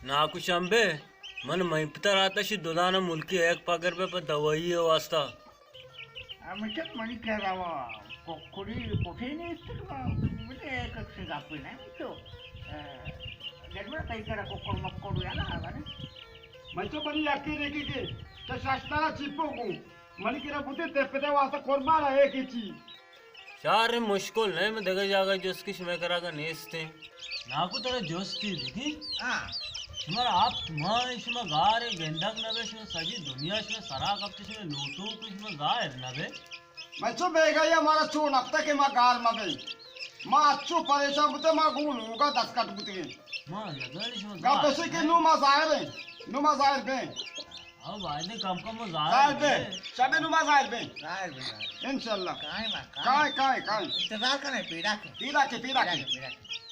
ناکو شمبے، من مئیں پتر آتشی دو دانہ ملکی ایک پگر بہ پہ دوائی واسطہ۔ ہمیشہ منی کرا وا ککڑی کٹے نیست کہ ما بلے ایک سے گپے نہ تو، جنور تئی کرا ککڑ مکڑ یلا آگا نے۔ من تو منی یکی دیکھی کہ تو شاشتارا چپو کو، منی کرا بوتے تے پتے واسطہ قربان ہے کہ چی۔ شار مشکل نہ، من دگہ جاگہ جست کہ شمئے کرا گا نیستیں۔ ناکو ترا جستی دیکھی۔ ہاں۔ شمارا ہفت ماہ شما گار گندگ نہ بے، شما سجی دنیا شما سرا کپت، شما لوٹو کہ شما ظاہر نہ بے۔ من چو بیگا یا مارا چو نپتا کہ ما گار مہ بے۔ ما اچو پریشان بوتے، ما گو لوگا دستکٹ بوتے۔ ما لگن شما گپ ظاہر ایشی کہ نہ۔ نو ما ظاہر ہیں، نو ما ظاہر بے۔ او بھائی نے کم کم ظاہر ظاہر بے۔ بے۔ شبے نو ما ظاہر بے۔ ظاہر بے، ظاہر۔ انشاءاللہ۔ کائیں ما، کائیں۔ کائیں، کائیں، کائیں۔ انتظار کریں، پیڑا کے۔ پیڑا کے، پیڑا کے۔ پیڑا کے، پیڑا کے۔